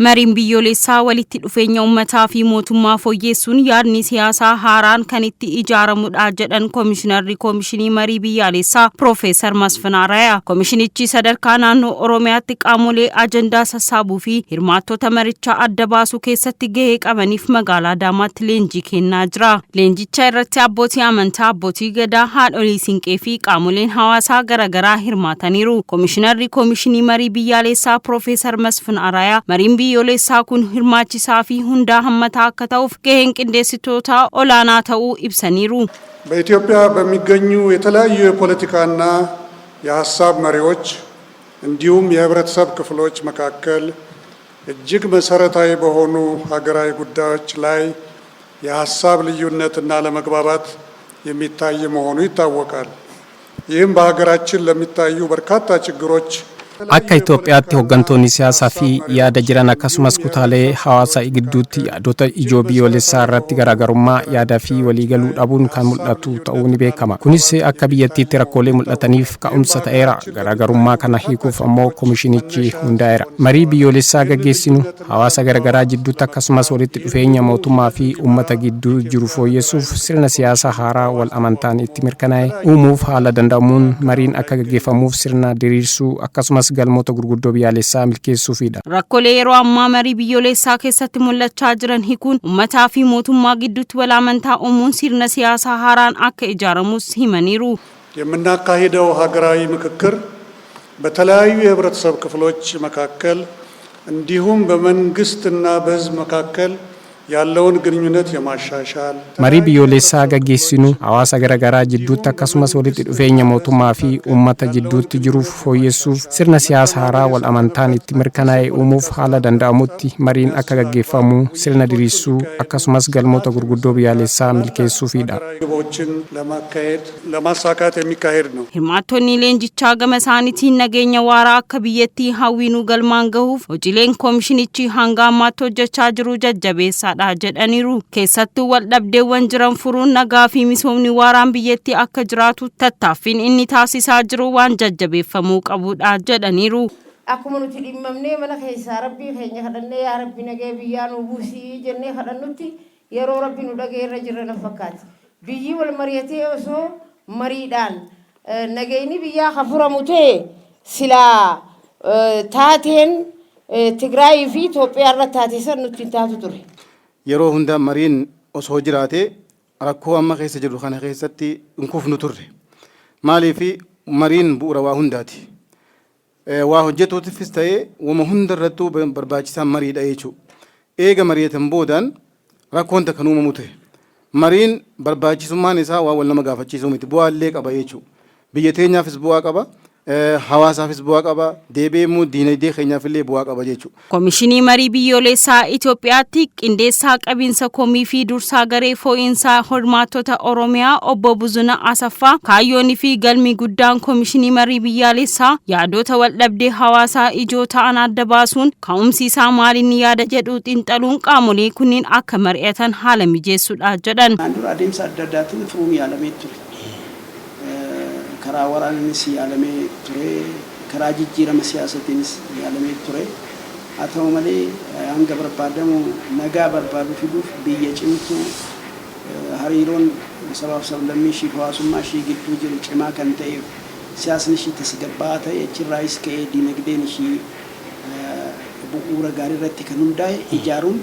Mariin biyyoolessaa walitti dhufeenya uummataa fi mootummaa fooyyeessuun yaadni siyaasaa haaraan kan itti ijaaramudha jedhan Koomishinarri Koomishinii Marii Biyyaalessaa Piroofeesar Masfin Arayaa. Koomishinichi sadarkaa naannoo Oromiyaatti qaamolee ajandaa sassaabuu fi hirmaattota marichaa adda baasuu keessatti gahee qabaniif magaalaa Adaamaatti leenjii kennaa jira. Leenjicha irratti abbootii amantaa, abbootii gadaa, haadholii siinqee fi qaamoleen hawaasaa garaagaraa hirmaataniiru. Koomishinarri Koomishinii Marii Biyyaalessaa Piroofeesar Masfin Arayaa mariin biyyoolessaa kun hirmaachisaa fi hundaa hammataa akka ta'uuf gaheen qindeessitootaa olaanaa ta'uu ibsaniiru. በኢትዮጵያ በሚገኙ የተለያዩ የፖለቲካና የሀሳብ መሪዎች እንዲሁም የህብረተሰብ ክፍሎች መካከል እጅግ መሰረታዊ በሆኑ ሀገራዊ ጉዳዮች ላይ የሀሳብ ልዩነትና አለመግባባት የሚታይ መሆኑ ይታወቃል። ይህም በሀገራችን ለሚታዩ በርካታ ችግሮች Akka Itoophiyaatti hooggantoonni siyaasaa fi yaada jiran akkasumas kutaalee hawaasaa gidduutti yaadota ijoo biyyoolessaa irratti garaagarummaa yaadaa fi waliigaluu dhabuun kan mul'atu ta'uu ni beekama. Kunis akka biyyattiitti rakkoolee mul'ataniif ka'umsa ta'eera. Garaagarummaa kana hiikuuf ammoo koomishinichi hundaa'eera. Marii biyyoolessaa gaggeessinu hawaasa garaagaraa jidduutti akkasumas walitti dhufeenya mootummaa fi uummata gidduu jiru fooyyessuuf sirna siyaasaa haaraa wal amantaan itti mirkanaa'e uumuuf haala danda'amuun mariin akka gaggeeffamuuf sirna diriirsuu akkasumas galmoota gurguddoo biyyaalessaa milkeessuufidha. Rakkoolee yeroo ammaa marii biyyoolessaa keessatti mul'achaa jiran hiikuun uummataa fi mootummaa gidduutti wal amantaa uumuun sirna siyaasaa haaraan akka ijaaramus himaniiru. የምናካሂደው ሀገራዊ ምክክር በተለያዩ የህብረተሰብ ክፍሎች መካከል እንዲሁም በመንግስትና በህዝብ መካከል ያለውን ግንኙነት የማሻሻል Marii biyyoolessaa gaggeessinu hawaasa garaagaraa jidduutti akkasumas walitti dhufeenya mootummaa fi uummata jidduutti jiruuf fooyyessuuf sirna siyaasa haaraa wal amantaan itti mirkanaa'e uumuuf haala danda'amutti mariin akka gaggeeffamu sirna diriirsuu akkasumas galmoota gurguddoo biyyaalessaa milkeessuufidha. ግቦችን ለማካሄድ ለማሳካት የሚካሄድ ነው። Hirmaattonni leenjichaa gama isaaniitiin nageenya waaraa akka biyyattii hawwiinuu galmaan gahuuf hojiileen koomishinichi hanga ammaatti hojjechaa jiru jajjabeessaadha jedhaniiru. Keessattuu wal dhabdeewwan jiran furuun nagaa fi misoomni waaraan biyyattii akka jiraatu tattaaffiin inni taasisaa jiru waan jajjabeeffamuu qabudha jedhaniiru. Akkuma nuti dhimmamnee mana keessaa rabbii keenya kadhannee, yaa rabbi, nagee biyyaa nu buusii jennee kadhannutti, yeroo rabbi nu dhagee irra jirra na fakkaata. Biyyi wal mari'atee osoo mariidhaan nageenyi biyyaa ka furamu ta'e, silaa taateen Tigraayii fi Itoophiyaa irra taate san nutti hin taatu ture. Yeroo hunda mariin osoo jiraate rakkoo amma keessa jirru kana keessatti hin kufnu turre. Maaliif? Mariin bu'uura waa hundaati. Waa hojjetuutifis ta'ee wama hunda irrattuu barbaachisaan mariidha jechuudha. Eega mari'atan boodaan rakkoon takka uumamu ta'e. Mariin barbaachisummaan isaa waan wal nama gaafachiisuu miti, bu'aallee qaba jechuudha. Biyya teenyaafis bu'aa qaba. Hawaasaafis bu'aa qaba. Deebi'ee immoo diinagdee keenyaaf illee bu'aa qaba jechuudha. Koomishinii Marii Biyyoolessaa Itoophiyaatti qindeessaa qabiinsa komii fi dursaa garee foo'iinsaa hirmaattota Oromiyaa obbo Buzuna Asaffaa, kaayyoonii fi galmi guddaan Koomishinii Marii Biyyaalessaa yaadota waldhabdee hawaasaa ijoo ta'an adda baasuun ka'umsi isaa maaliin yaada jedhu xiinxaluun qaamolee kunneen akka mari'atan haala mijeessuudha jedhan. Dura adeemsa adda addaatiin furuun yaalamee ture. Karaa waraanaanis yaalamee ture, karaa jijjiirama siyaasatiinis yaalamee ture. Haa ta'u malee, hanga barbaadamu nagaa barbaadu fiduuf, biyya cimtuu hariiroon sabaaf sablammii ishii fi hawaasummaa ishii gidduu jiru cimaa kan ta'eef, siyaasni ishii tasgabbaa'aa ta'e, achirraayis ka'ee diinagdeen ishii bu'uura gaarii irratti kan hundaa'e ijaaruun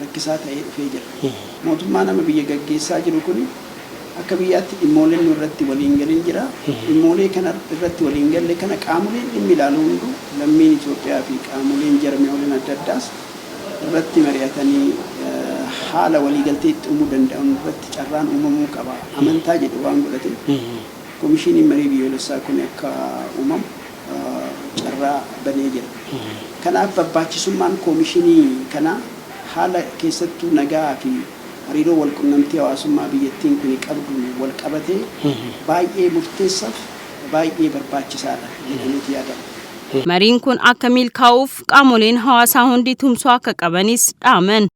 rakkisaa ta'ee dhufee jira. Mootummaa nama biyya gaggeessaa jiru kuni akka biyyaatti dhimmooleen nu irratti waliin galin jira. Dhimmoolee kana irratti waliin galle kana qaamoleen dhimmi ilaalu hunduu, lammiin Itoophiyaa fi qaamoleen jarmiyooleen adda addaas irratti mari'atanii haala waliigaltee itti uumuu danda'an irratti carraan uumamuu qaba. Amantaa jedhu waan godhate koomishiniin marii biyyoolessaa kun akka uumamu carraa banee jira. Kanaaf barbaachisummaan koomishinii kanaa haala keessattuu nagaa fi hariiroo wal qunnamtii hawaasummaa biyyattiin kun qabdu wal qabatee baay'ee murteessaaf baay'ee barbaachisaadha jedhameeti yaadama. Mariin kun akka milkaa'uuf qaamoleen hawaasaa hundi tumsuu akka qabanis dhaaman.